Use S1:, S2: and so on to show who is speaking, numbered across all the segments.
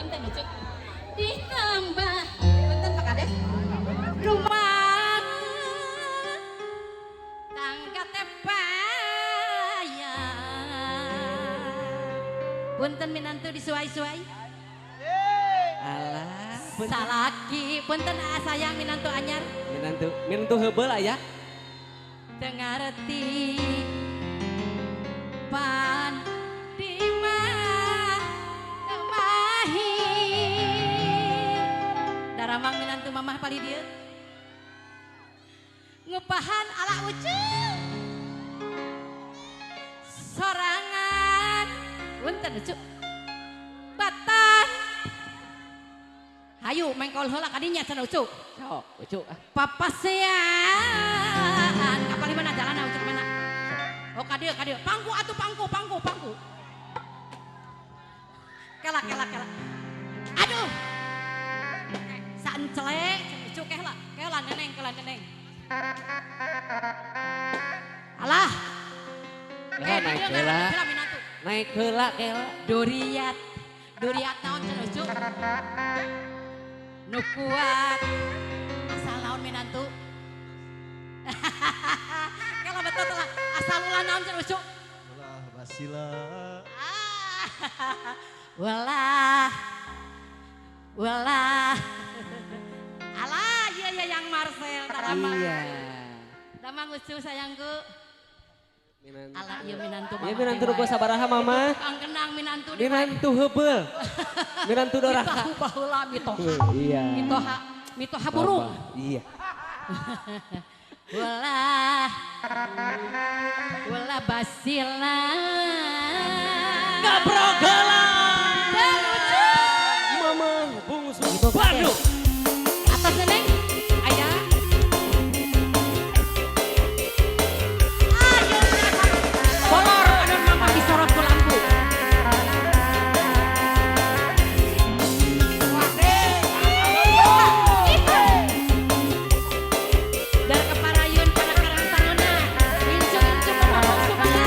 S1: Punten, Ucu. Ditambah. Punten, Pak Kades. Rumah tangga teh payah. Punten, minantu disuai-suai.
S2: Alah, punten.
S1: Salaki, punten ah, sayang minantu anyar.
S2: Minantu, minantu heubeul aya.
S1: Teu ngarti pan di mah teu mahi. Daramang minantu mamah pali dieu. Ngupahan ala Ucu. Sorangan. Punten, Ucu. Batan. Hayu mengkol heula kadinya cenah, Ucu.
S2: Sok, Ucu ah.
S1: Papasean. Kapal di mana jalan Ucu mana? Oh, kadieu kadieu. Pangku atuh, pangku pangku pangku. Kela kela kela. Aduh. Saencelek Ucu, kela kela neneng kela neneng. Alah.
S2: Lah, naik
S1: dieu
S2: heula.
S1: Ngaran heula minantu.
S2: Naik heula kela.
S1: Duriat. Duriat naon cenah, Ucu? Nu kuat. Asal naon, minantu? Kela betul lah. Asal ulah naon cenah, Ucu?
S3: Ulah basila.
S1: Ah. Walah. Walah. Alah, iya iya yang Marcel damang.
S2: Iya.
S1: Damang, Ucu, sayangku.
S2: Minantu.
S1: Alah, iya minantu
S2: Iya
S1: mama
S2: minantu
S1: teh
S2: rupa
S1: wae.
S2: Sabaraha mama?
S1: Tukang kenang minantu di
S2: Minantu heubeul. Minantu doraka.
S1: Mitoha baheula mitoha.
S2: Iya.
S1: Mitoha, mitoha burung.
S2: Iya.
S1: Walah. Walah basila.
S2: Gabrok heula.
S1: Lucu.
S2: Mama bungsu
S1: Ibu
S2: Bandung.
S1: Atas neneng.
S2: Ayah.
S1: Ayo kolor anu mama disorot ku lampu. Dari keparayun pada Karang Taruna. Incu-incu mama bungsu bangga.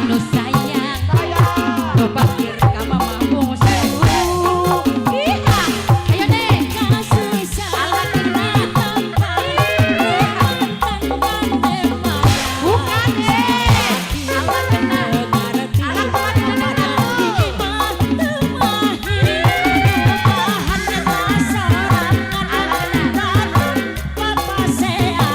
S1: Nu sayang nu bageur ka mama bungsu. Iha, ayo Neng. Alat kena. Bukan eh. Alat kena. Alat kena atuh. Alat kena. Atuh, saya.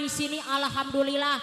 S3: di sini alhamdulillah.